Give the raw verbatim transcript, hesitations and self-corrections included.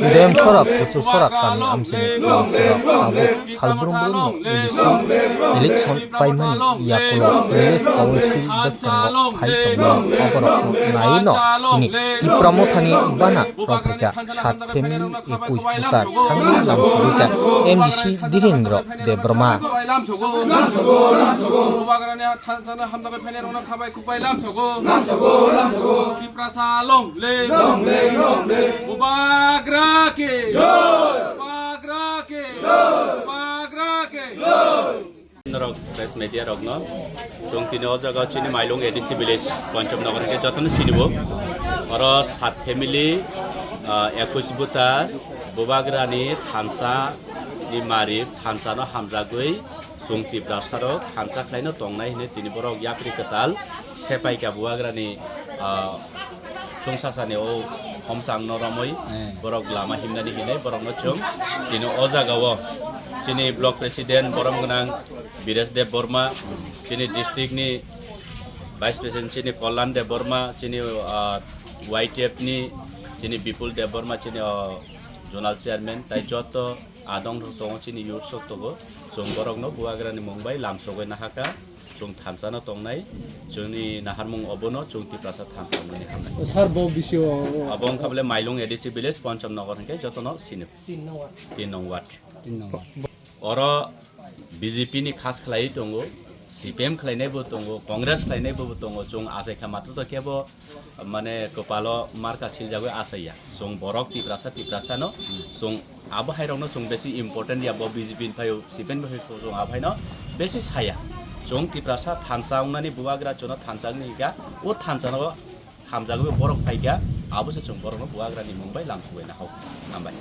Dem sorak, kuchu sorak kami amchini kwlwng kwrak tabuk salbrum brum no A D C election paimani yakulo village council bwskango phai tongmani oborokno naiwi no hini Tipra Mothani bana rwphaikha sat family ekush voter thangwi lamsogwikha M D C Dhirendra Debbarma. Bubagrani thansa no hamjakgwi phainairokno khabai khukbai lamsogo. Tiprasa long live. Bubagra ki. Bubagra ki. Bubagra ki. Norok press media rokno chwng tini o jaga chini Mailung A D C village Pancham Nagar hwnkhe jotono sinibo. Oro sat family, ah, ekush voter Bubagrani thansa ni mari thansa no hamjagwi chwng Tiprasa rok thansa khlaino tongnai hinwi tini borok yapri kwtal sepaikha Bubagrani, ah, chwngsasani o homsang no romwi borok lama himnani hinwi borokno chwng tini o jaga o chini block president borom gwnang Biresh Deb Borma, chini district ni vice president chini Kollan Deb Borma, chini, ah, Y T F ni chini Bipul Deb Borma, chini, ah, zonal chairman tai joto adong rok tongo chini youth sok tongo. Chwng borokno Bubagrani mung bai lamsogwi nahaka. Chwng thansa no tongnai. Chwngni naharmung obono chwng Tiprasa thansa wngmani hamnai. Sir, bo bisio abo wngkha bole Mailung A D C village Pancham Nagar hwnkhe jotono sini. Tin nong ward. Tin nong ward. Tin nong ward. Oro B J P ni khas khlaiwi tongo, C P M khlainaibo tongo, Congress khlainaibo tongo, chwng achaikha matwrwto kebo mane kwpalo marka siljagwi achaiya. Chwng borok Tiprasa, Tiprasa no chwng abo hairokno chwng besi important ya, bo B J P ni phaio, C P M ni phaio, chwng abo haino besi saya. Chwng Tiprasa thansa wngnani Bubagra chwngno thansa wngni hika, o thansa no hamjagwi borok phaikha, abo se chwng borokno Bubagrani mung bai lamsogwi nahao. Hambai.